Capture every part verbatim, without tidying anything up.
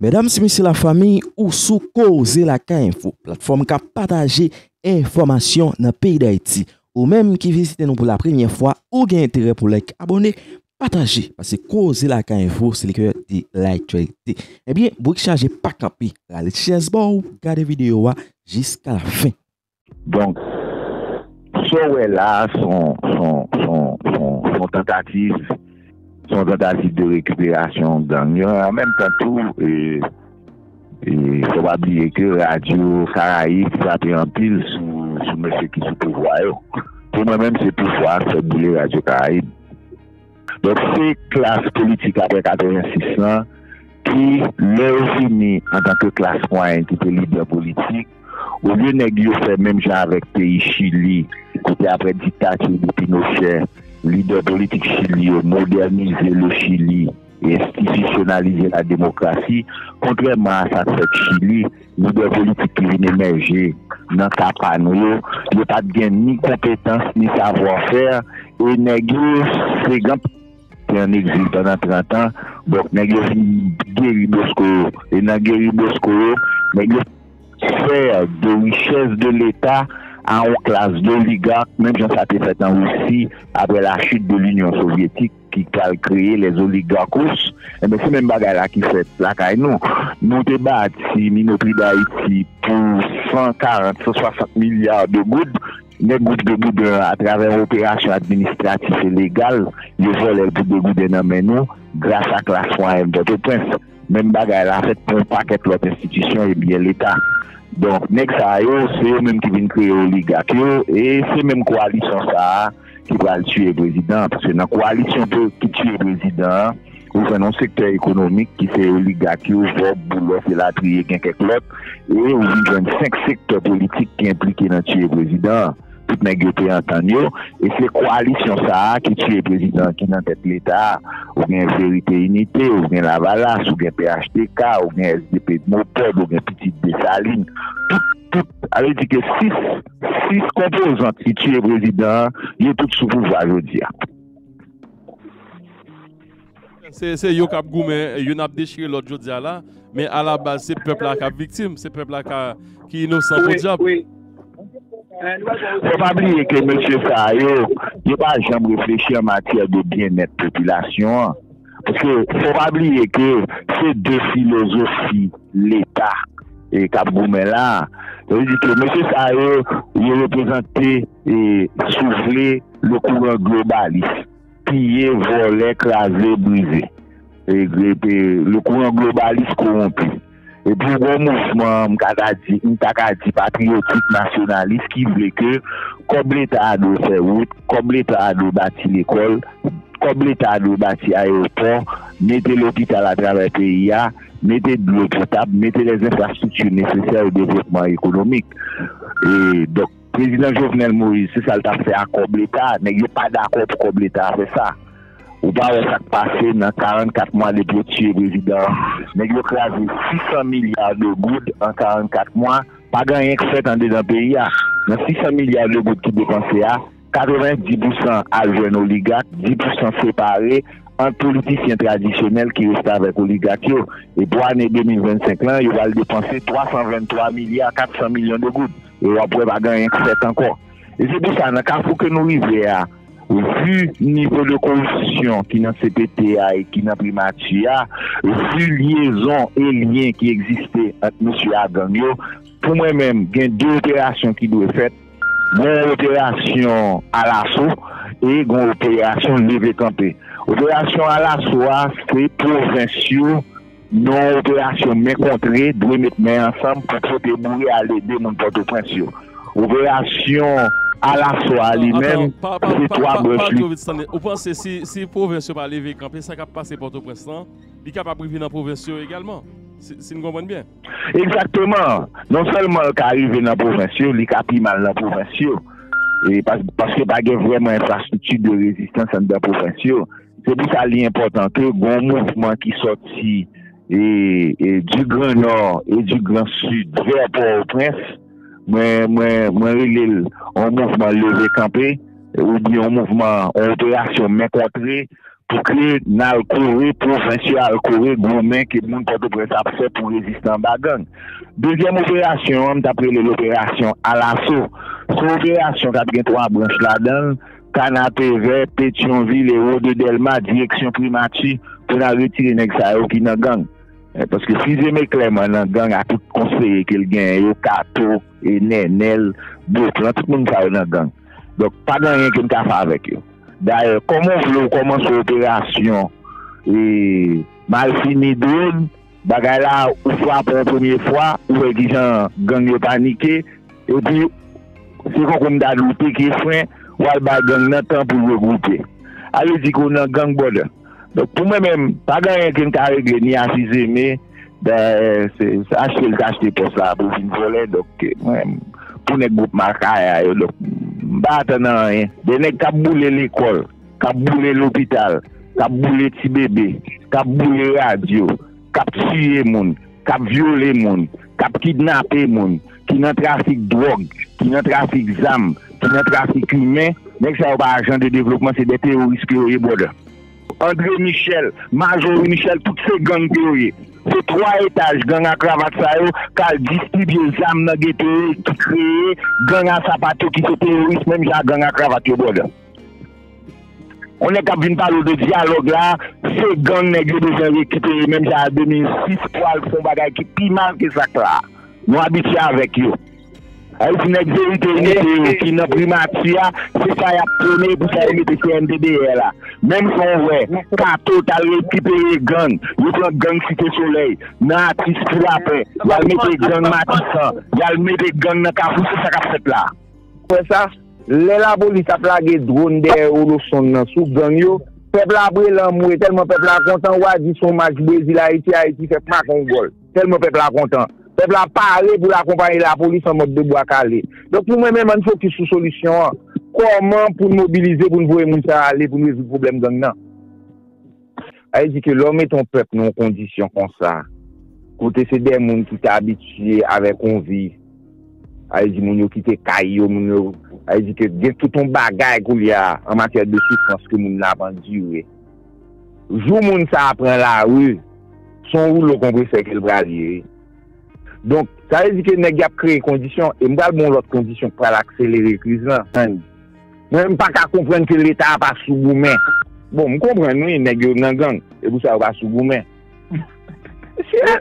Medam e mesye lafanmi, ou sou Koze Lakay Enfo, platfòm k ap pataje enfòmasyon nan peyi Dayiti. Ou menm ki vizite nou pou la premyè fwa, ou gen enterè pou like, abòne, pataje, paske Koze Lakay Enfo, se le cœur de l'actualité. Ebyen, bourik chaje pa kanpe, rale chèz ba w, gade videyo a jiska lafen. Donk, sa w wè la a, se yon, se yon, se yon, se yon, se yon tantativ, se yon tantativ de rekiperasyon gang yo. An menm tan tou, e, e, fò pa bliye ke Radyo Karayib frape anpil sou, sou mesye ki sou pouvwa yo. Pou mwen menm, se pouvwa a k fè boule Radyo Karayib. Donk, se klas politik apre katrevensis lan ki, lè yo vini antanke klas mwayèn ki te lidè politik, olye nèg yo fè menm jan avèk peyi Chili, kote apre diktati de Pinochet, lidè politik Chili yo modènize le Chili e enstitisyonalize la demokrasi, kontrèman a sa k fèt Chili, lidè politik ki vin emèje nan ka pa nou yo, yo pa t gen ni konpetans ni savwafè, e nèg yo se gen te an egzil pandan trant an. Donk, nèg yo vin geri bosko yo. E nan geri bosko yo, nèg yo fè de richès de Leta a yon klas doligak, menm jan sa te fèt an Risi apre la chute de l'Union soviétique, ki pral kreye les oligarcos. Enben, se menm bagay la ki fèt lakay nou. Nou te bati Minoprix d'Haïti pou san karant, san swasant milya de goud. Nèg gwoup de Bouden an, atravè yon operasyon administratif e legal, yo vòlè l pou de gouden nan men nou, gras a klas mwayèn Pòtoprens. Menm bagay la fèt pou yon pakèt lòt enstitisyon e byen Leta. Donk, nèg sa yo, se yo menm ki vin kreye oligak yo, e se menm kowalisyon sa a ki pral tiye prezidan an. Paske nan kowalisyon pou, ki tiye prezidan an, ou jwenn yon sektè ekonomik ki se oligak yo, vòb, boulòs, elatriye, gen kèk lòt, e ou vin jwenn senk sektè politik ki enplike nan tiye prezidan an. Tout nèg yo te antann yo, e se kowalisyon sa a ki tiye prezidan an ki nan tèt Leta a. Ou gen Verite Inite, ou gen Lavalas, ou gen P H T K, ou gen S D P Mopòd, ou gen Pitit Desalin. Tout, tout, sa vle di ke sis, sis konpozant ki tiye prezidan an, yo tout sou pouvwa jodi a. Se, se yo k ap goumen, youn ap dechire lòt jodi a la, men alabaz se pèp la k ap viktim, se pèp la ka, ki inosan podyab. Fò pa bliye ke mesye sa yo, yo pa janm reflechi an matyè de byennèt popilasyon an. Paske fò pa bliye ke se de filozofi Leta e k ap goumen la. Sa vle di ke mesye sa yo, yo reprezante, e, si w vle, le courant globaliste. Piye, vòlè, kraze, brize. E, e, le courant globaliste corrompu. Epi w gen yon mouvman, m ka ta di, m ta ka di patriyotik, nasyonalis, ki vle ke kòb Leta a dwe fè wout, kòb Leta a dwe bati lekòl, kòb Leta a dwe bati ayewopò, mete lopital atravè peyi a, mete dlo potab, mete les infrastructures nécessaires au développement économique. E, donk, Prezidan Jovenel Moïse, se sa l t ap fè a kòb Leta a. Nèg yo pa dakò pou kòb Leta a fè sa. Ou pa wè sa k pase nan karannkat mwa depi yo tiye prezidan an. Nèg yo kraze sis san milya de goud an karannkat mwa. Pa gen anyen k fèt andedan peyi a. Nan sis san milya de goud ki depanse a, katrevenndis pousan al jwenn oligak, dis pousan separe ant politisyen tradisyonèl ki reste avèk oligak yo. E pou ane de mil vennsenk lan, yo pral depanse twa san venntwa milya kat san milyon de goud. E w ap wè pa gen anyen k fèt ankò. E se pou sa, nan kafou ke nou rive a, vi nivo de koripsyon ki nan C P T a e ki nan primati a, vi lyezon e lyen ki egziste ant mesye a gang yo, pou mwen menm, gen de operasyon ki dwe fèt. Gen yon operasyon alaso e gen yon operasyon leve kanpe. Operasyon alaso a, se pwovens yo, nan yon operasyon men kontre, dwe met men ansanm pou pote boure al ede moun Pòtoprens yo. Operasyon alaso a li menm, se twa branch li. Ou panse si, si pwovens yo pa leve kanpe, sa k ap pase Pòtoprens lan, li kapab rive nan pwovens yo egalman, si, si n konprann byen? Egzakteman. Non sèlman l ka rive nan pwovens yo, li ka pi mal nan pwovens yo. E pas, paske pa gen vrèman enfrastrikti de rezistans anndan pwovens yo. Se pou sa li enpòtan ke gen yon mouvman ki sòti e, e du Grand Nord et du Grand Sud vers Port-au-Prince. Mwen, mwen, mwen rele l yon mouvman leve kanpe, oubyen yon mouvman, yon operasyon men kontre, pou ke n al kore pwovens yo, al kore goumen ke moun Pòtoprens ap fè pou reziste anba gang. Dezyèm operasyon an, m t ap rele l operasyon Alaso. Se yon operasyon k ap gen twa branch ladan l, Kanapevè, Petyonvil e Wo de Dèlma, direksyon Primati, pou n al retire nèg sa yo ki nan gang. Eh, paske Sizé Mé Clermont nan gang a tout konseye ke l genyen yo, Kato, e Nènèl, Boplan, tout moun sa yo nan gang. Donk, pa gen anyen ke m ka fè avèk yo. Dayè, kòman w vle w kòmanse yon operasyon e malfini dwòn, bagay la, ou frape yon premye fwa, ou wè kijan gang yo panike, epi se konkou m ta di w teke fren, w al bay gang nan tan pou l regwoupe. Ale di ke w nan gang, brother. Donk, pou mwen menm, pa gen anyen ke m ka regle ni a Sizé Mé, dayè, se, se achte l te achte pòs la pou vin vòlè, donk, mwen, pou nèg gwoup Makaya yo, donk, m pa atann anyen. De nèg k ap boule lekòl, k ap boule lopital, k ap boule ti bebe, k ap boule radyo, k ap tiye moun, k ap vyole moun, k ap kidnape moun, ki nan trafik dwòg, ki nan trafik zam, ki nan trafik imen, nèg sa yo pa ajan de devlopman, se de teworis ke yo ye, brother. André Michel, Marjorie Michel, tout se gang ke yo ye. Se twa etaj gang a kravat sa yo k al distribye zam nan geto yo, ki kreye gang a sapat yo, ki se teworis menm jan ak gang a kravat yo, brother. On nèg k ap vin pale w de dyalòg la, se gang nèg yo bezwen rekipere menm jan a de mil sis pou al fè yon bagay ki pi mal ke sa k la. Nou abitye avèk yo. Ayiti nèg verite inite yo ki nan primati a, se sa y ap pwone pou sa yo mete C N D D dèyè la. Menm jan w wè, Kato t al rekipere gang, yo pran gang Site Solèy, nan Atis pou lapè, y al mete gang Matisan, y al mete gang nan Kafou, se sa k ap fèt la. Wè sa, lè lapolis ap lage dwòn dèyè Olosonn nan sou gang yo, pèp la ap rele anmwe, tèlman pèp la kontan, w a di se yon match Brezil Ayiti, Ayiti fè mak yon gòl. Tèlman pèp la kontan. Pèp la pare pou l akonpaye lapolis an mòd de bwa kale. Donk, pou mwen menm, ann fokis sou solisyon an. Kòman pou n mobilize pou n voye moun sa yo ale pou n rezoud pwoblèm gang nan? Sa vle di ke lè w mete yon pèp nan yon kondisyon konsa, kote se de moun ki te abitye avèk yon vi, sa vle di moun yo kite kay yo, moun yo, sa vle di ke gen tout yon bagay koulye a an matyè de soufrans ke moun nan ap andire. Jou moun sa a pran lari, se yon woulo konpresè ke l pral ye, wi. Donk, sa vle di ke nèg y ap kreye kondisyon, e m pral ba w yon lòt kondisyon k pral akselere kriz lan. Mwen, m pa ka konprann ke Leta a pa sou goumen. Bon, m konprann, wi, nèg yo nan gang, e pou sa yo pa sou goumen. Mesye,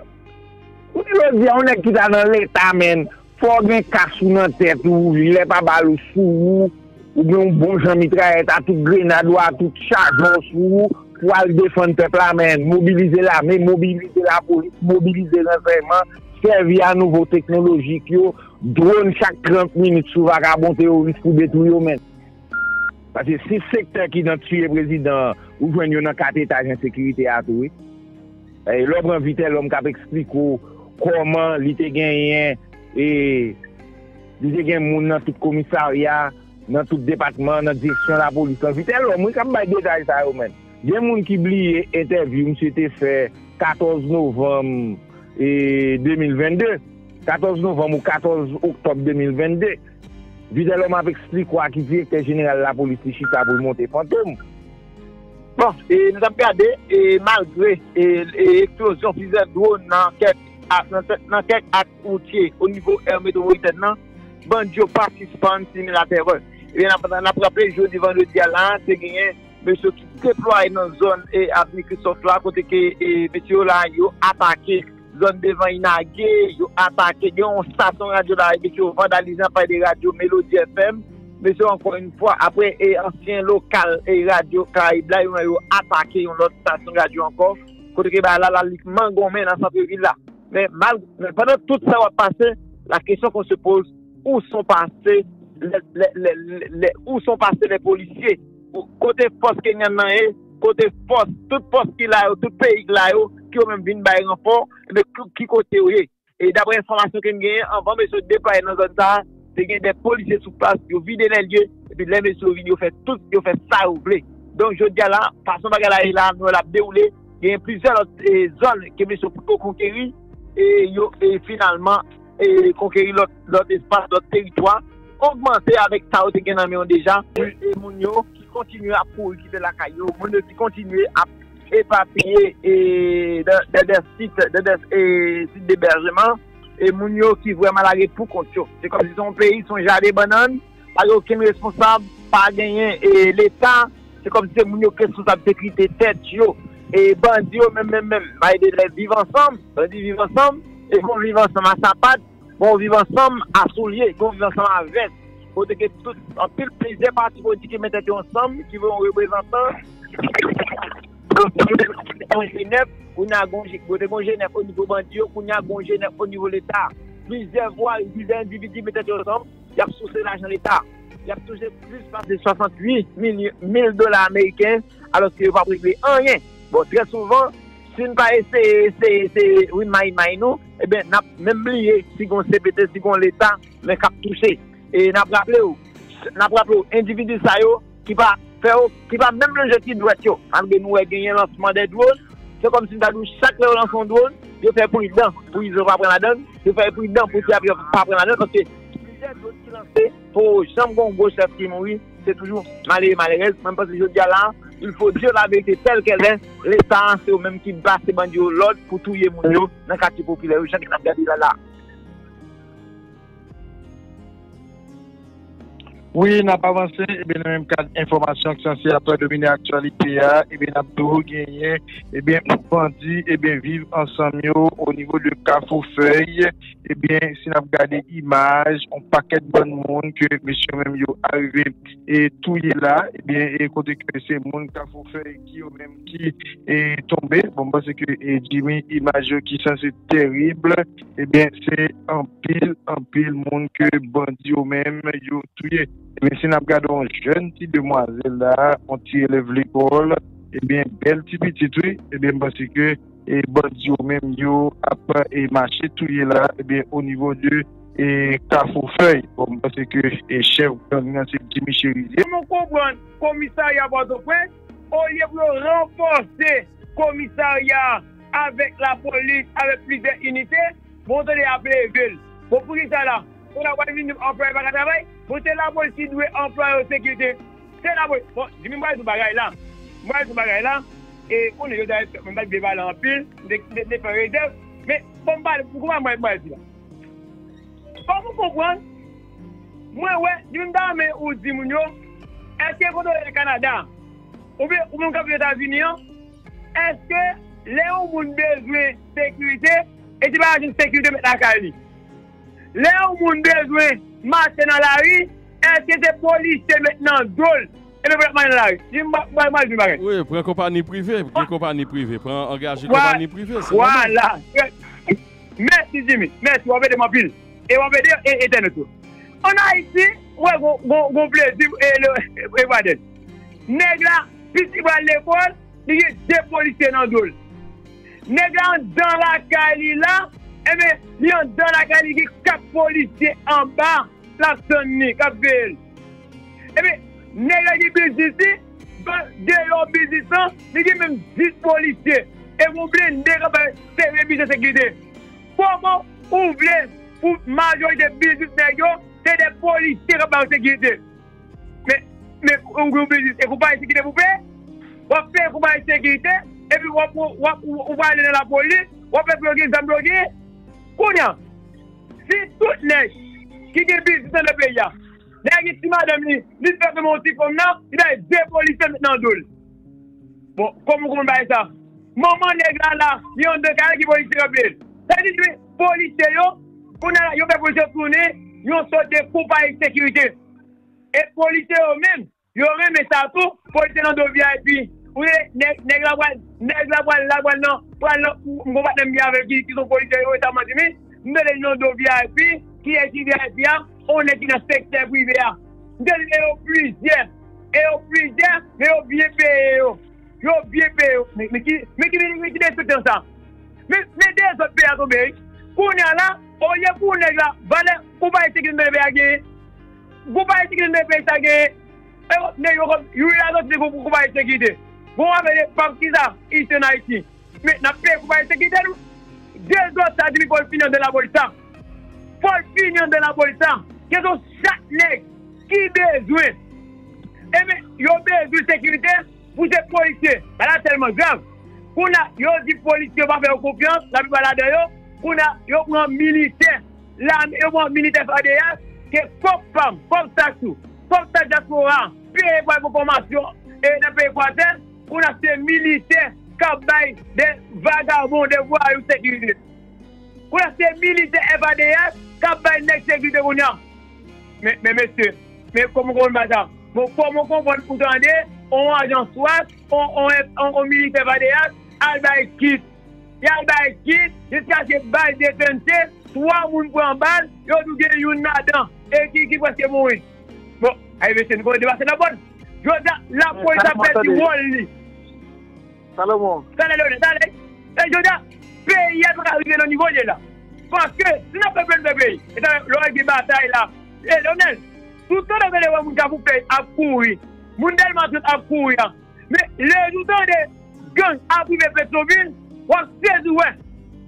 ou di jodi a, yon nèg ki ta nan Leta, menn, fò w gen kas ou nan tèt ou, lè pa bal ou sou ou, ou gen yon bon jan mitrayèt a tout grenad ou a, tout chajè w sou ou, pou al defann pèp la, menn. Mobilize lame, mobilize lapolis, mobilize ransèyman, sèvi a nouvo teknolojik yo, dwòn chak trant minit sou vakabon teworis pou detwi yo, menn. Paske sis sektè ki nan tiye prezidan an, ou jwenn yo nan kat etaj ensekirite a tou, wi. E lè w pran Vitelhomme k ap eksplike w kòman li te genyen, e, li te gen moun nan tout komisarya, nan tout depatman, nan direksyon lapolis lan. Vitelhomme, wi, k ap bay detay sa yo, menn. Gen moun ki bliye entèvyou misye te fè katòz novanm, e, de mil venn de. Katòz novanm ou katòz oktòb de mil venn de. Vitelhomme ap eksplike w a ki direktè jeneral lapolis li chita pou l monte fantom. Bon, e, nou t ap gade, e, malgre, e, e, eksplozyon plizyè dwòn nan kèk, a, nan, nan kèk aks woutye o nivo è metwopolitèn nan, bandi yo pa sispann simen latèrè. Ebyen, n ap, n ap raple, jodi vandredi a la, te genyen mesye ki deplwaye nan zòn, e, Avni Christophe la, kote ke, e, mesye yo la, yo atake zòn devan Inage, yo atake, gen yon estasyon radyo la, mesye yo vandalize, n ap pale de radyo Melody F M, mesye yo ankò yon fwa, apre, e, ansyen lokal, e, radyo Karayib la, yo, yo atake yon lòt estasyon radyo ankò, kote ke bagay la, la, li mangonmen nan sant vil la. Men, mal, men pandan tout sa w ap pase, la question qu'on se pose, où sont passés les, les, les, les, les, où sont passés les policiers? Ou, kote fòs kenyan nan ye? Kote fòs, tout fòs ki la yo, tout peyi ki la yo, ki yo menm vin bay ranfò, men ki, ki kote yo ye? E daprè enfòmasyon ke n genyen, anvan mesye yo deplwaye nan zòn sa a, te gen de polisye sou plas, yo vide lè lye, epi lè mesye yo vini, yo fè tout, yo fè sa yo vle. Donk, jodi a la, fason bagay la ye la, nou wè l ap dewoule, genyen plizyè lòt, e, zòn ke mesye yo poko konkeri, e yo, e finalman, e konkeri lòt, lòt espas, lòt teritwa, ogmante avèk sa yo te gen nan men yo deja, e, e moun yo ki kontinye ap kouri kite lakay yo, moun yo ki kontinye ap epapiye e, dans, dans des sites, dans des e, sites d'hébergement, e moun yo ki vrèman lage pou kont yo. Se kòmsi se yon peyi, se yon jaden bannann, pa gen okenn responsab, pa genyen e, Leta, se kòmsi se moun yo ki responsab sekirite tèt yo. E bandi yo menm, menm, menm, bay de lè viv ansanm, bandi viv ansanm, e bon viv ansanm a sapat, bon viv ansanm a soulye, bon viv ansanm a vès. Kote ke tout, anpil, plizyè pati politik ki met tèt yo ansanm, ki voye yon reprezantan. Yon G nèf, kounye a gon G, kote gon G nèf o nivo bandi yo, kounye a gon G nèf o nivo Leta. Plizyè vwa, plizyè endividi met tèt yo ansanm, y ap souse lajan Leta. Y ap touche plis pase swasanntuit mil, mil dola ameriken, alòske yo p ap regle anyen. Bon, trè souvan, si n pa eseye, eseye, eseye rimay may nou, ebyen, n ap menm bliye si gon C P T, si gon Leta, men k ap touche. E n ap raple w, n ap raple w, endividi sa yo ki pa fè yo, ki pa menm lonje ti dwèt yo, malgre nou wè genyen lansman de dwòn, se kòmsi m ta di w, chak lè yo lanse yon dwòn, yo fè pridan pou izo pa pran ladan l, yo fè pridan pou ti avion pa pran ladan l, paske plizyè dwòn ki lanse, poko janm gen yon gwo chèf ki mouri, se toujou malere, malerèz. Mwen, m panse jodi a la, il faut dire la vérité telle qu'elle est, Leta a, se yo menm ki ba se bandi yo lòd pou touye moun yo nan katye popilè yo, jan ke n ap gade la la. Wi, n ap avanse, ebyen, nan menm kad enfòmasyon ki sanse ap domine aktyalite a, ebyen, n ap tou genyen, ebyen, bandi, ebyen, viv ansanm yo o nivo de Kafou Fèy, ebyen, si n ap gade imaj, yon pakèt bann moun ke mesye yo menm yo arive e touye la, ebyen, e kote ke se moun Kafou Fèy ki yo menm ki e tonbe. Bon, m panse ke e Jimmy, imaj yo ki sanse terib, ebyen, se anpil, anpil moun ke bandi yo menm yo touye. Ebyen, si n ap gade yon jèn ti demwazèl la, yon ti elèv lekòl, ebyen, bèl ti pitit, wi, ebyen, m panse ke e bandi yo menm yo ap e mache touye la, ebyen, o nivo de e Kafou Fèy. Bon, m panse ke e chèf gang nan se Jimmy Cherizier. Kòman w konprann komisarya Pòtoprens, olye pou yo ranfòse komisarya a avèk lapolis, avèk plizyè inite, bon, w tande y ap leve l. Bon, poukisa la? Kounye a w pral vin di m anplwaye pa ka travay? Bon, se lapolis ki dwe anplwaye yo sekirite. Se lapolis. Bon, Jimmy, m pral di w bagay la. M pral di w bagay la. E konnen yo dayè, mwen pa t vle pale anpil, m te, m te, m te fè rezèv. Men, bon, m pale, pou kòman m pral, m pral di la? Kòman w konprann? Mwen wè, di m ta renmen ou di moun yo, èske kote w ye Kanada, oubyen ou menm k ap viv Etazini an, èske lè yon moun bezwen sekirite, e se pa ajan sekirite met lakay li? Lè yon moun bezwen mache nan lari, èske se polisye met nan do l? Ebyen, pou l ap mache nan lari. Di m, mwen, mwen, mwen di bagay. Wi, pran konpayi prive, gen konpayi prive, pran angaje konpayi prive, se nòmal. Vwala. Mèsi, Jimmy. Mèsi, w ap ede m anpil. E w ap ede e, entènot yo. Ann Ayiti, mwen gon, gon, gon plezi e, e, e, Pradèl. Nèg la, pitit pral lekòl, li gen de polisye nan do l. Nèg la anndan lakay li la, enben, li anndan lakay li, gen kat polisye anba, l ap tann li, k ap veye l. Epi, nèg la gen biznis li, deyò biznis lan, li gen menm dis polisye. E gon blende k ap sere biznis sekirite. Kòman ou vle pou majorite biznis nèg yo, se de polisye k ap ba yo sekirite? Men, men, ou gen yon biznis, e konpayi sekirite pou peye? W ap peye konpayi sekirite, epi w ap, w ap, ou pral ale nan lapolis, w ap fè pou yo gen zam pou yo genyen. Kounye a, si tout nèg ki gen biznis nan peyi a, nèg ki ti madanm li, li fè kòman yon ti fanm nan, li bay de polisye met nan do l. Bon, kòman w konprann bagay sa? Manman nèg la la, li anndan kay la, ki polisye k ap veye l. Sa di, polisye yo, kounye a la, yo fè polisye yo tounen yon sòt de konpayi sekirite. E polisye yo menm, yo renmen sa tou, polisye nan do V I P. Ou ye, nèg, nèg la pral, nèg la pral, la pral nan, pral nan, m gon patnè m gen avè l ki, ki se yon polisye, yo resaman di m, m tande li nan do V I P, kiyès ki V I P a? On nèg ki nan sektè prive a. M tande e yo plizyè, e yo plizyè, men yo byen peye yo. Yo byen peye yo. Men, men ki, men ki, men ki despektan sa? Men, men dezòd peyi a tonbe, wi. Kounye a la, olye pou nèg la, valè konpayi sekirite nan peyi a genyen. Konpayi sekirite nan peyi sa genyen. E yo, nèg yo kòm, youri la soti de konpayi sekirite. Bon, w ap veye pap ki sa, isi ann Ayiti. Men, n ap peye konpayi sekirite nou. Dezòd sa, di li fò l fini anndan lapolis la. Fò l fini anndan lapolis la. Kesyon chak nèg ki bezwen Ebyen, yo bezwen sekirite pou se polisye. Bagay la tèlman grav. Kounye a, yo di polisye yo pa fè yo konfyans, laplipa ladan yo. Kounye a, yo pran militè. Lame, yo pran militè F A D H, ke kòb pa m, kòb Sassou, kòb sa dyaspora, peye pou al pran fòmasyon e nan peyi Ekwatè. Kounye a, se militè k ap bay de vagabon, de vwayou sekirite. Kounye a, se militè F A D H k ap bay nèg sekirite kounye a. Men, men mesye, men kòman w konprann bagay sa? Bon, kòman w konprann ou tande on ajan swas, on, on, on, on militè F A D H al bay kit? Y al bay kit, jiskaske bal detente, twa moun pran bal, yo tou gen youn ladan, e ki, ki prèske mouri. Bon, ay mesye, nou konn depase nan bòn. Jodi a, lapolis ap pèdi wòl li. Salomon. Talè, Leonel, talè. E jodi a, peyi a pa ka rive nan nivo l ye la. Paske, si n ap fè peyi, fè peyi. E talè, lè w gen batay la. E Leonel, toutan lè w wè moun k ap fè ap kouri. Moun Dèlma trant ap kouri a. Men, lè w tande gang ap rive Petyonvil, w ap sezi wè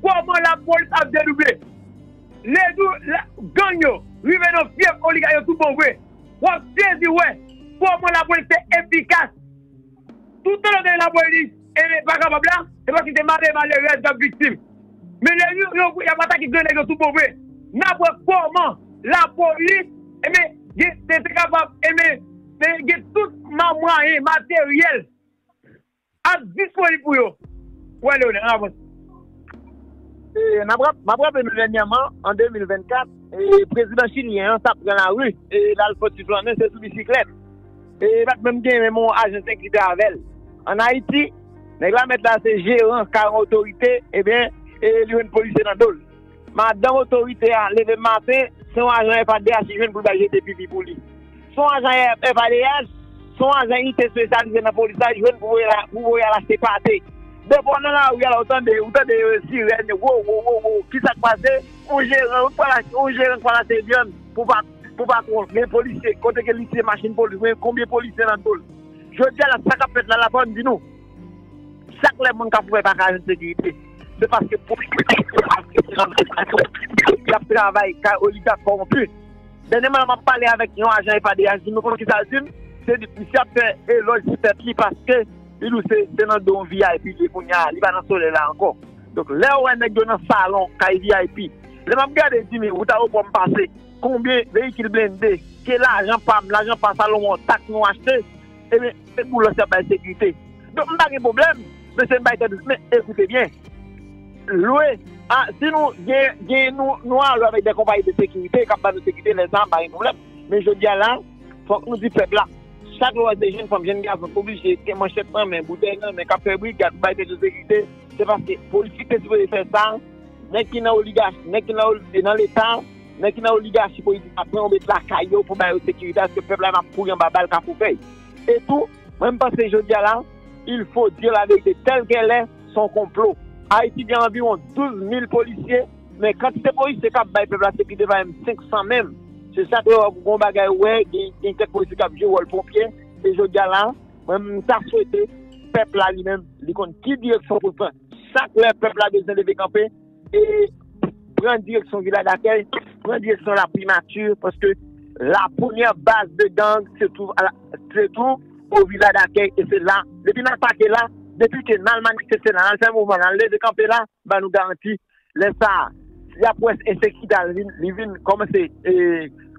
kòman lapolis ap dedouble. Lè w la, gang yo rive nan fyèf oligak yo tout bon vre. W ap sezi wè kòman lapolis te efikas. Toutan lè w tande lapolis, e, pa kapab la, se paske se male, malerèz k ap viktim. Men lè yo, yo, y ap atake gran nèg yo tout bon vre. N ap wè kòman lapolis, ebyen, gen, te, te kapab, ebyen, te gen tout ma-, mwayen, materyèl ap disponib pou yo. Wè, Leonel, ann avanse. E, n ap rap-, m ap raple nou dènyèman, an de mil vennkat, e, prezidan chilyen an t ap pran lari, e, l al fè ti flannen, se sou bisiklèt. E, pa t menm gen menm yon ajan sekirite avè l. Ann Ayiti, nèg la mèt la se jeran kay yon otorite, ebyen, e, li jwenn polisye nan do l. Madanm otorite a leve maten, se yon ajan F A D H li jwenn pou l bay jete pipi pou li. Se yon ajan F A D H, se yon ajan inite espesyalize nan polis la, li jwenn pou voye la, pou voye al achte pate. Defwa nan lari a, ou tande, ou tande, e, sirèn yo, wo, wo, wo, wo, ki sa k pase? Yon jeran, ou pral achte, yon jeran k pral achte vyann pou pa, pou patwon l. Men polisye, kote ke li se machin polis, men konbyen polisye nan do l? Jodi a la, sa k ap fèt la, la fò n di nou. Chak lè moun k ap fè pa ka jwenn sekirite, se paske polisye y ap travay kay oligak kòwonpi. Dènyèman, m ap pale avèk yon ajan F A D H, di m, nou konn ki sa l di m? Se di, misye ap fè elòj sou tèt li paske li di w se, se nan do yon V I P li ye kounye a, li pa nan solèy la ankò. Donk, lè w wè nèg yo nan salon kay V I P, lè m ap gade, di m, wout Ayewopò m pase, konbyen veyikil blende, ke lajan pa m, lajan pa Salomon, taks nou achte, ebyen, se pou lòs y ap bay sekirite. Donk, m pa gen pwoblèm, mesye, m bay tèt, men ekoute byen. Lwe, a, si nou gen, gen nou, nou alwe avèk de konpayi de sekirite k ap ba nou sekirite, lè sa a, m pa gen pwoblèm. Men jodi a la, fòk nou di pèp la, chak lè w wè se jenn fanm, jenn gason k oblije gen manchèt nan men, boutèy nan men, k ap fè brigad pou bay tèt yo sekirite, se paske politik te sipoze fè sa, nèg ki nan oligachi, nèg ki nan oli-, nan leta, nèg ki nan oligachi politik ap pran yo met lakay yo pou ba yo sekirite, paske pèp la ap kouri anba bal kafoufèy. E tou, mwen m panse jodi a la, il faut dire la vérité telle qu'elle est, se yon konplo. Ayiti gen anviwon douz mil polisye, men kantite polisye k ap bay pèp la sekirite pa menm senk san menm. Se sa k fè w ap gen yon bagay ou wè, gen, gen kèk polisye k ap jwe wòl ponpye, e jodi a la, mwen m ta swete pèp la li menm, li konn ki direksyon pou l pran. Chak lè pèp la bezwen leve kanpe, e pran direksyon Vila Dakèy, pran direksyon la primati, paske la premyè baz de gang se tou, se tou o Vila Dakèy, e se la, depi n atake la, depi ke n al manifeste la, n al fè mouvman, n al leve kanpe la, ba nou garanti, lè sa a, si y ap wè ensekirite a, li vin, li vin kòmanse, e,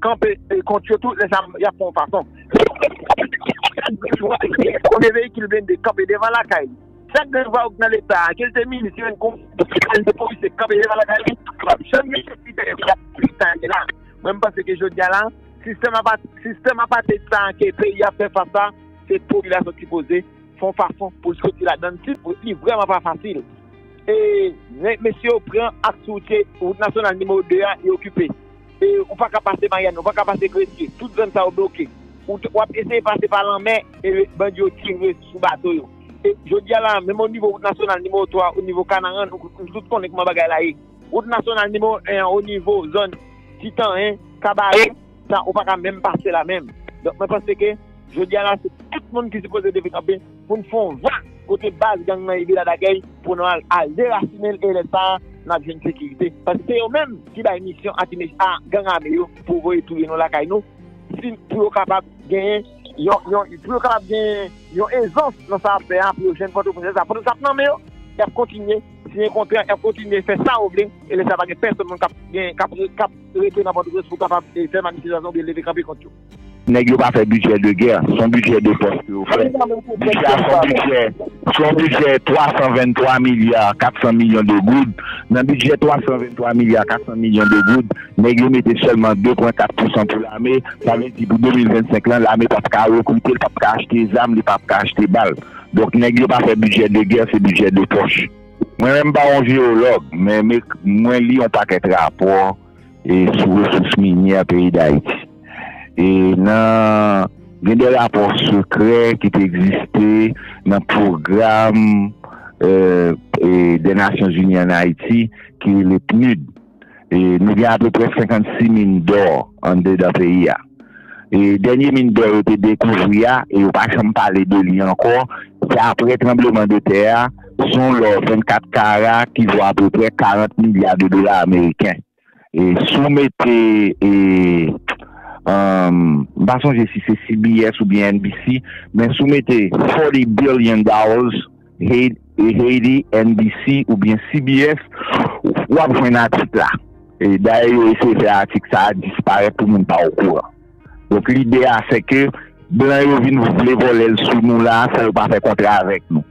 kanpe, e, kont yo tou, lè sa a, y ap fè yon fason. Konbyen veyikil blende kanpe devan lakay li? Chak grenn vwayou k nan leta a, ke l te minis, ke l te polisye, kanpe devan lakay li, janm gen sekirite, y ap pita la. Mwen, m panse ke jodi a la, sistèm apa-, sistèm apateyd sa a ke peyi a fè fas a, se popilasyon ki poze fè yon fason pou l soti ladan l, li vrèman pa fasil. E, men, mesye yo pran ak sou wout nasyonal nimewo de a, yo okipe. E, ou pa ka pase Maryani, ou pa ka pase Gresye, tout zòn sa yo bloke. Ou t-, w ap eseye pase pa lanmè, e bandi yo tire sou bato yo. E jodi a la, menm o nivo wout nasyonal nimewo twa, o nivo Kanaran, nou, nou tout konnen kòman bagay la ye. Wout nasyonal nimewo en an, o nivo zòn Titan en, Kabarè, sa, ou pa ka menm pase la menm. Donk, mwen panse ke, jodi a la, se tout moun ki sipoze leve kanpe pou n fè yon vag kote baz gang nan ye Vila Dakèy, pou nou al, al derasinen l, e lè sa a, n ap jwenn sekirite. Paske se yo menm ki bay misyon a ti mech-, a gang ame yo pou voye touye nou lakay nou, si, pou yo kapab genyen yon, yon, pou yo kapab gen yon ezans nan sa y ap fè a, pou yo jwenn Pòtoprens, sa Pòtoprens ap nan men yo, y ap kontinye siyen kontra, y ap kontinye fè sa yo vle, e lè sa pa gen pèsonn moun k ap gen, k ap, k ap rete nan Pòtoprens pou kapab eh, fè manifestasyon oubyen leve kanpe kont yo. Nèg yo pa fè bidjè de gè, se yon bidjè de pòch ke yo fè. Bidjè a se yon bidjè, se yon bidjè twa san venntwa milya kat san milyon de goud. Nan bidjè twa san venntwa milya kat san milyon de goud, nèg yo mete sèlman de pwen kat pousan pou lame. Sa vle di pou de mil vennsenk lan, lame p ap ka rekrite, li p ap ka achte zam, li p ap ka achte bal. Donk, nèg yo pa fè bidjè de gè, se bidjè de pòch. Mwen menm m pa yon jeyològ, men, men mwen li yon pakèt rapò e sou resous minyè peyi Dayiti. E nan gen de rapò sekrè ki te egziste nan pwogram e, e, de Nasyonzini ann Ayiti ki rele pnud. E, nou gen apeprè senkannsis min dò andedan peyi a. E, dènye min dò yo te dekouvri a, e yo pa janm pale de li ankò, se apre tranbleman de tè a, se yon lò vennkat kara ki vo apeprè karant milya de dola ameriken. E si w mete, e, um, m pa sonje si se C B S oubyen N B C, men si w mete forty billion dollars Haiti, Haiti, N B C oubyen C B S, w ap jwenn atik la. E dayè, yo eseye fè atik sa a disparèt pou moun pa okouran. Donk, lide a, se ke blan yo vin vle vòlè l sou nou la, san yo pa fè kontra avèk nou.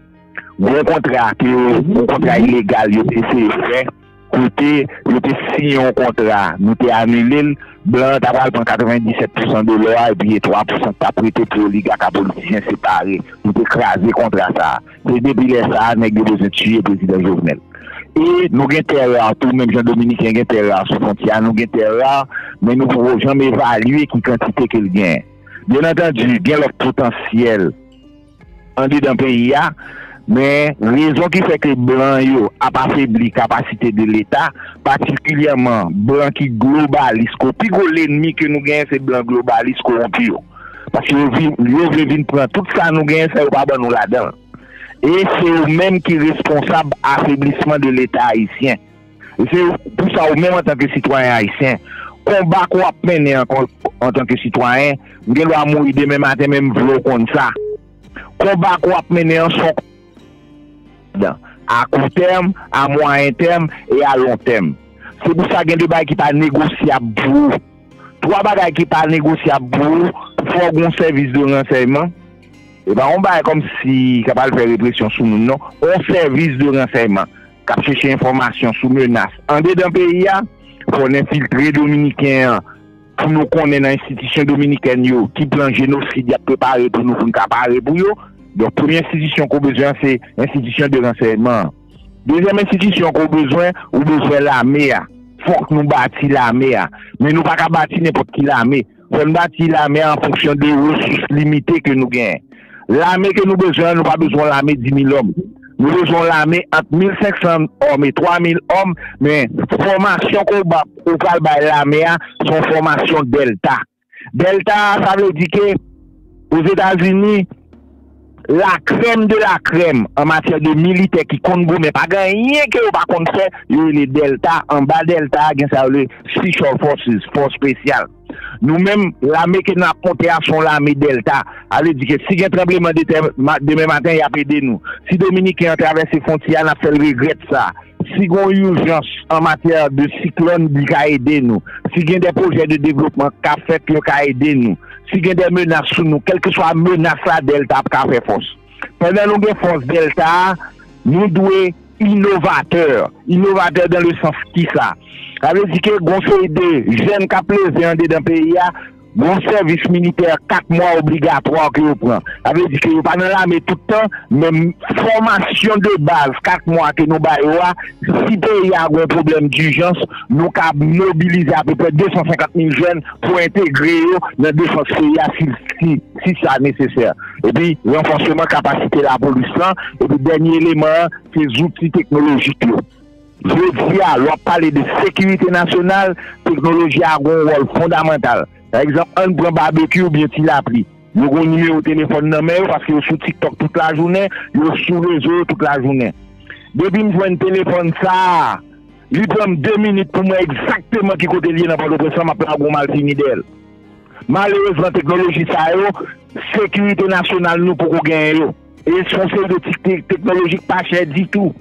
Gon kontra ke yo, yon kontra ilegal yo te eseye fè, kote yo te siyen yon kontra, nou te anile l, blan an ta pral pran katrevenndisèt pousan de lò a, epi gen twa pousan k t ap rete pou oligak ak politisyen separe. Nou te kraze kontra sa a. Se depi lè sa a, nèg yo bezwen tiye prezidan Jovenel. E nou gen tè ra tou, menm jan Dominiken gen tè ra sou fwontyè a, nou gen tè ra, men nou poko janm evalye ki kantite ke l genyen. Byen antandi, gen lòt potansyèl andedan peyi a, men rezon ki fè ke blan yo ap afebli kapasite de Leta, patikilyèman blan ki globalis, ko pi gwo lènmi ke nou genyen se blan globalis kowonpi yo. Paske yo, vin, yo vle vin pran tout sa nou genyen san yo pa ban nou ladan l. E se yo menm ki responsab afeblisman de Leta ayisyen. E se pou sa ou menm antanke sitwayen ayisyen, konba ke w ap mennen an, antanke sitwayen, m gen dwa mouri demen maten, men m vle w konn sa. Konba ke w ap mennen an se yon konba a kou tèm, a mwayen tèm e a lon tèm. Se pou sa gen de bagay ki pa negosyab pou ou. Twa bagay ki pa negosyab pou ou, fò w gen yon sèvis de ransèyman. E pa yon bagay kòmsi k ap al fè represyon sou moun, non. Yon sèvis de ransèyman k ap chèche enfòmasyon sou menas andedan peyi a, fò n enfiltre Dominiken an pou nou konnen nan enstitisyon dominikèn yo ki plan jenosid y ap prepare pou nou, pou n ka pare pou yo. Donk, premye enstitisyon ke w bezwen an, se enstitisyon de ransèyman an. Dezyèm enstitisyon ke w bezwen, ou bezwen lame a. Fòk nou bati lame a. Men nou pa ka bati nenpòt ki lame. Fò n bati lame a an fonksyon de resous limite ke nou genyen. Lame ke nou bezwen an, nou pa bezwen yon lame di mil òm. Nou bezwen yon lame ant mil senk san òm e twa mil òm, men fòmasyon ke w ba, ou pral bay lame a, se yon fòmasyon dèlta. Dèlta a, sa vle di ke Ozetazini, la crème de la crème an matyè de militè ki konn goumen, pa gen anyen ke yo pa konn fè, yo rele dèlta. Anba dèlta a, gen sa yo rele Special Forces, fòs espesyal. Nou menm, lame ke n ap monte a, se yon lame dèlta. Sa vle di ke si gen tranbleman de tè ma- demen maten, y ap ede nou. Si Dominiken an travèse fwontyè a, n ap fè l regrèt sa. Si gen yon ijans an matyè de siklòn, li ka ede nou. Si gen de pwojè de devlopman k ap fèt, yo ka ede nou. Si gen de menas sou nou, kèlkeswa menas la, dèlta ap ka fè fòs. Pandan nou gen fòs dèlta a, nou dwe inovatè. Inovatè dans le sens kisa? Sa vle di ke gon seri de jèn k ap leve andedan peyi a, gon sèvis militè kat mwa obligatwa ke yo pran. Sa vle di ke yo pa nan lame tout tan, men fòmasyon de baz kat mwa ke nou ba yo a, si peyi a gon pwoblèm dijans, nou ka mobilize apeprè de san senkant mil jèn pou entegre yo nan defans peyi a si, si, si sa nesesè. Epi, ranfòseman kapasite lapolis lan, epi dènye eleman an, se zouti teknolojik yo. Jodi a, lè w ap pale de sekirite nasyonal, teknoloji a gen yon wòl fondamantal. Pa egzanp, ann pran Babekyou oubyen Ti Lapli. Yo gen yon nimewo telefòn nan men yo paske yo sou TikTok tout lajounen, yo sou rezo yo tout lajounen. Depi m jwenn telefòn sa a, li pran m de minit pou m wè egzakteman ki kote l ye nan Pòtoprens lan, m ap lage yon malfini dèyè l. Malerezman, teknoloji sa yo, sekirite nasyonal nou poko genyen yo. E se yon seri de ti te- teknoloji k pa chè ditou.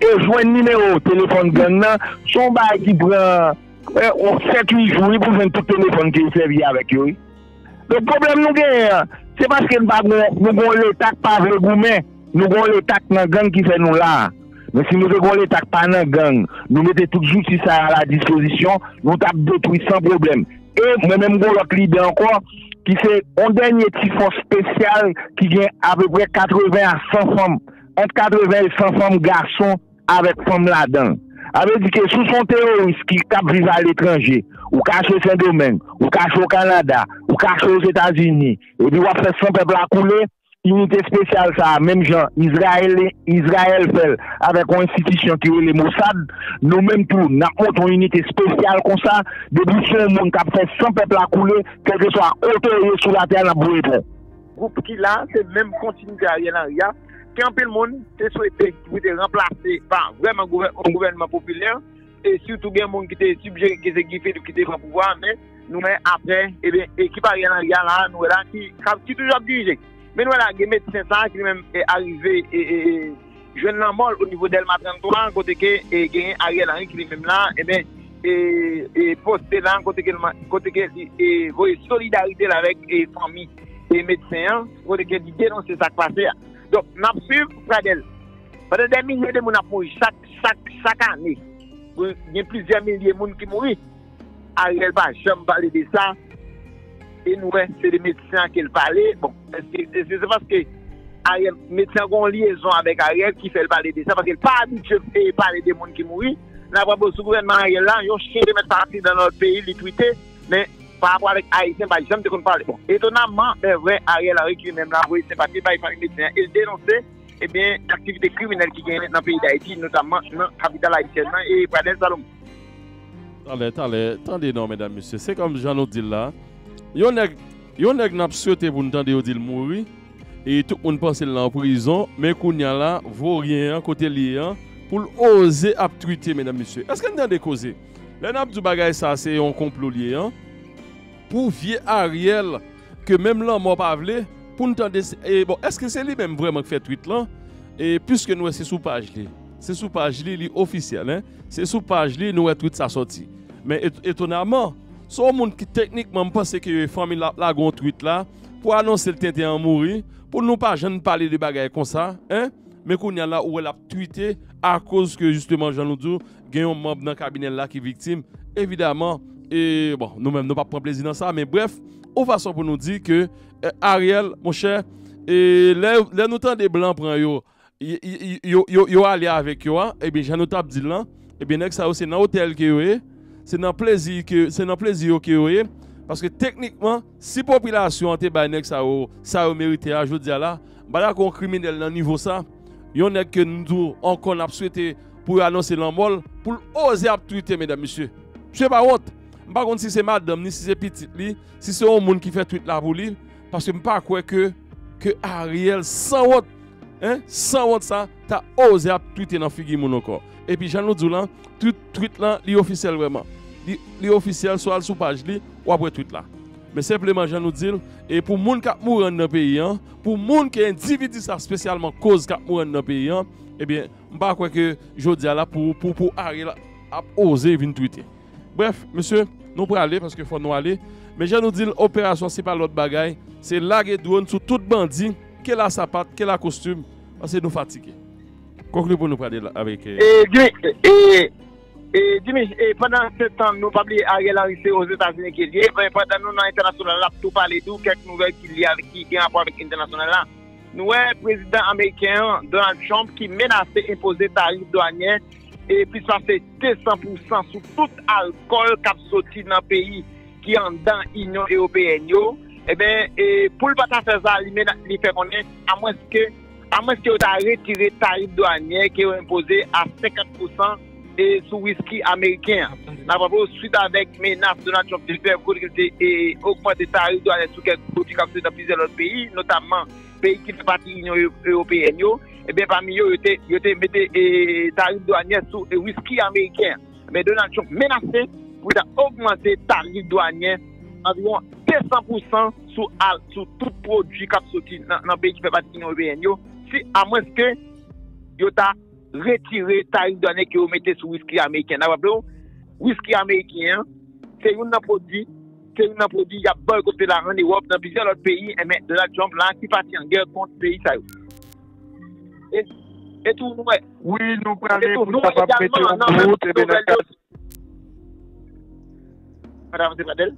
E jwenn nimewo telefòn gang nan, se yon bagay ki pran eh, yon sèt uit jou wi, pou jwenn tout telefòn ke yo sèvi avèk yo wi. Donk pwoblèm nou genyen an, se paske n pa gon, nou gon Leta k pa vle goumen, nou gon Leta k nan gang ki fè nou la a. Men si nou te gon Leta k pa nan gang, nou mete tout zouti sa a a la dispozisyon, nou t ap detwi san pwoblèm. E mwen menm gon lòt lide ankò, ki se yon dènye ti fòs espesyal ki gen apeprè katreven a san fanm, ant katreven e san fanm gason avèk fanm ladan l. Sa vle di ke si w se yon teworis ki k ap viv aletranje, ou kache Sendomeng, ou kache o Kanada, ou kache Ozetazini, epi w ap fè san pèp la koule, inite espesyal sa a, menm jan Izrayel, Izrayèl fè l avèk yon enstitisyon ki rele Mossad, nou menm tou, n ap monte yon inite espesyal konsa, depi se yon moun k ap fè san pèp la koule, kèlkeswa kote w ye sou latè a, n ap voye pran w. Gwoup ki la, se menm kontinite Ariel Henry a, ke anpil moun te swete pou te ranplase pa vrèman gouvè- yon gouvènman popilè, e sitou gen moun ki te sijere ke se Guy Philippe ki te pran pouvwa a, men nou wè apre, ebyen, ekip Ariel Henry a la, nou wè la ki, ki toujou ap dirije. Men nou wè la, gen medsen sa a ki li menm e, arive e, e, e, jwenn lanmò l o nivo Dèlma trannntwa, kote ke e, genyen Ariel Henry ki li menm la, ebyen, e, e, poste la, kote ke, kote ke li e, voye solidarite l avèk e, fanmi e, medsen an, kote ke li denonse sa k pase a. Donk, n ap swiv, Pradèl. Pandan dè milye de moun ap mouri chak, chak, chak ane, gen plizyè milye moun ki mouri. Ariel pa janm pale de sa. E nou wè, se de medsen an ke l pale. Bon, èske, èske se paske Ariel, medsen an gen yon lyezon avèk Ariel ki fè l pale de sa, paske l pa abitye e pale de moun ki mouri. N ap raple w sou gouvènman Ariel la, yon chen te mèt pati nan lòt peyi, li twite, men pa rapò avèk Ayisyen, pa janm te konn pale. Bon, etonamman, men vre, Ariel Henry ki li menm la voye senpati bay fanmi medsen an, e l denonse ebyen, aktivite kriminèl ki genyen nan peyi Dayiti, notamman nan kapital ayisyèn nan, e Pradèl Salomon. Talè, talè, tande non, medam, mesye. Se kòm jan nou di l la. Yon nèg, yon nèg n ap swete pou n tande yo di l mouri, e tout moun panse l nan prizon, men kounye a la, voryen an, kote l ye an, pou l oze ap twite, medam, mesye. Èske n tande koze? Lè n ap di w bagay sa, se yon konplo l ye an, pou vye Ariel, ke menm lanmò pa vle, pou n tande, e, bon, èske se li menm vrèman k fè twit lan? E, piske nou wè se sou paj li. Se sou paj li, li ofisyèl, en. Se sou paj li, nou wè twit sa sòti. Men et- etonaman, se yon moun ki teknikman, m panse ke fanmi l ap lage yon twit la, pou anonse l tenten an mouri, pou nou pa janm pale de bagay konsa, en. Men kounye a la, ou wè l ap twite, akoz ke, jisteman, jan nou di w, gen yon manm nan kabinè l la ki viktim. Evidaman, e, bon, nou menm, nou p ap pran plezi nan sa, men brèf, yon fason pou nou di ke, e, Ariel, monchè, e, lè, lè nou tande blan pran yo, y- y- y- yo, yo, yo ale avèk yo a, ebyen, jan nou t ap di l lan, ebyen, nèg sa yo, se nan otèl ke yo ye, se nan plezi ke, se nan plezi yo ke yo ye, paske teknikman, si popilasyon an te bay nèg sa yo, sa yo merite a, jodi a la, m pa dakò yon kriminèl nan nivo sa, yon nèg ke nou di w ankò n ap swete pou yo anonse lanmò l, pou l oze ap twite, medam, mesye. Misye pa wont. M pa konn si se madanm ni, si se pitit li, si se yon moun ki fè twit la pou li, paske m pa kwè ke, ke Ariel sanwont, en, sanwont sa, ta oze ap twite nan figi moun ankò. Epi jan nou di w lan, twit, twit lan, li ofisyèl vrèman. Li, li ofisyèl, si w al sou paj li, w ap wè twit la. Men senpleman, jan nou di l, e pou moun k ap mouri anndan peyi an, pou moun ke endividi sa espesyalman koz k ap mouri anndan peyi an, ebyen, m pa kwè ke jodi a la pou, pou, pou Ariel ap oze vin twite. Brèf, mesye, nou prale paske fò nou ale. Men jan nou di l, operasyon se pa lòt bagay, se lage dwòn sou tout bandi, ke la sapat, ke la kostim, paske nou fatige. Konkli pou nou prale la avèk, eh, E, Jimmy, e, e, Jimmy, e, pandan se tan, nou pa bliye Ariel Henry se Ozetazini ke l ye, men pandan nou nan entènasyonal la, n ap tou pale tou kèk nouvèl ki lye avèk, ki gen rapò avèk entènasyonal la. Nou wè prezidan ameriken an, Donald Trump, ki menase enpoze tarif dwanyè e plis pase de san pou san sou tout alkòl k ap soti nan peyi ki anndan Inyon Ewopeyèn yo, ebyen, e, pou l pa ta fè sa, li mena- li fè konnen, amwenske, amwenske yo ta retire tarif dwanyè ke yo enpoze a senkant pou san, e, sou wiski ameriken an. N ap raple w, swit avèk menas Donald Trump te fè kote l te, e, ogmante tarif dwanyè sou kèk pwodui k ap soti nan plizyè lòt peyi, notamman peyi ki fè pati Inyon Ewo- Ewopeyèn yo, ebyen, pami yo, yo te, yo te mete, e, tarif dwanyè sou, e, wiski ameriken an. Men Donald Trump menase pou l ta ogmante tarif dwanyè anviwon san pou san sou al, sou tout pwodui k ap soti nan, nan peyi ki fè pati Inyon Ewopeyèn yo, si, amwenske yo ta retire tarif dwanye ke yo mete sou wiski ameriken. N ap raple w, wiski ameriken an, se youn nan pwodui, se youn nan pwodui y ap bòykote la ann Ewòp, nan plizyè lòt peyi, enben Donald Trump la ki pati an gè kont peyi sa yo. E, e tou nou wè, Wi, nou prale pou kapab mete yon bout, ebe, nan kad. Madan Pradel.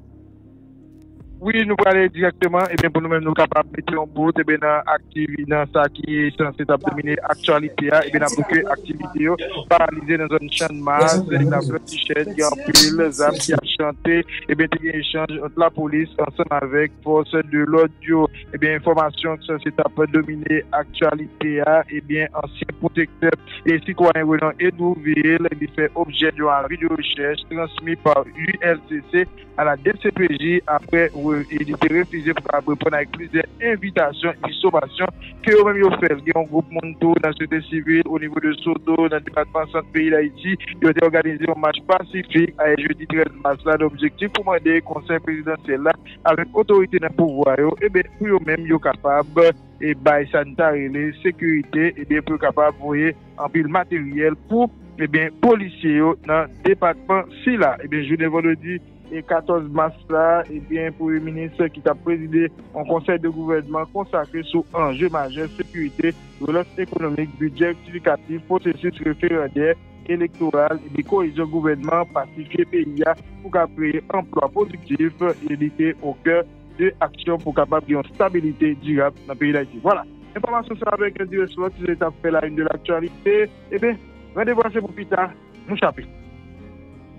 Wi, nou prale dirèkteman, ebe, pou nou menm nou kapab mete yon bout, ebe, nan aktivi-, nan sa ki sanse t ap domine aktyalite a, ebe, n ap di ke aktivite yo paralize nan zòn Channmas, nan Flètichèn, gen anpil zam ki ap chante, ebe, te gen echanj ant lapolis ansanm avèk fòs de lòd yo. Ebyen, enfòmasyon ki sanse t ap domine aktyalite a, ebyen, ansyen pwotektè e sitwayen Renan Edrouville, ebyen, fè objè de yon avi de rechèch transmi pa U L C C a la D C P J apre re-, e li te refize pou kapab reponn avèk plizyè envitasyon epi somasyon ke yo menm yo fè l. Gen yon gwoup moun tou nan sosyete sivil o nivo de Sodo, nan depatman Sant peyi Dayiti, yo te òganize yon mach pasifik ayè jedi trèz mas la, nan objektif pou mande konsèy prezidansyèl la avèk otorite nan pouvwa yo, ebe, pou yo menm yo kapab, e, bay sa n ta rele sekirite, ebyen, pou yo kapab voye anpil materyèl pou, ebyen, polisye yo nan depatman sila. Ebyen, jounen vandredi, e, katòz mas la, ebyen, premye minis ki t ap prezide yon konsèy de gouvènman konsakre sou anje majè sekirite, relans ekonomik, bidjè rektifikatif, pwosesis referandè, elektoral, epi kohezyon gouvènman, pasifye peyi a pou ka kreye anplwa pwodiktif, e li te o kè de aksyon pou kapab gen yon stabilite dirab nan peyi Dayiti. Vwala, enfòmasyon sa avèk divès lòt ti etap fè la une de l'actualité. Ebyen, randevou a se pou pita, nou chape.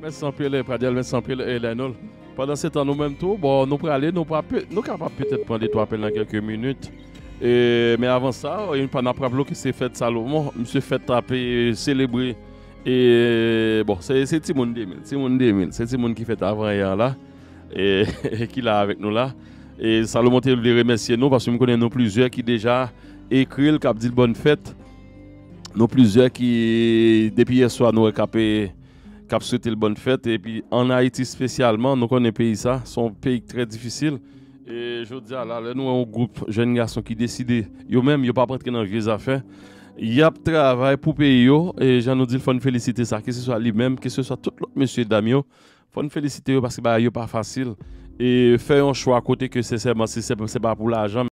Mèsi anpil, eh, Pradel, mèsi anpil, eh, Lionel. Pandan se tan, nou menm tou, bon, nou prale, nou pa pe-, nou kapab petèt pran de twa apèl nan kèlke minit. E, men avan sa, e, n ap raple ke se fèt Salomon, misye fèt ap, e, selebre. E, bon, se, se timoun de mil, timoun de mil, se timoun ki fèt avan yè la, e, ki la avèk nou la. E Salomon te vle remèsye nou, paske m konnen nou plizyè ki deja ekri l, k ap di l bòn fèt. Nou plizyè ki, depi yè swa, nou wè k ap, e, k ap swete l bòn fèt. Epi, ann Ayiti espesyalman, nou konnen peyi sa, se yon peyi ki trè difisil. E jodi a la, lè nou wè yon gwoup jèn gason ki deside, yo menm, yo p ap rantre nan vye zafè, y ap travay pou peyi yo, e jan nou di l, fò n felisite sa, keseswa li menm, keseswa tout lòt mesye dam yo, fò n felisite yo paske bagay yo pa fasil. E fè yon chwa kote ke sensèman, se, se, se pa pou lajan,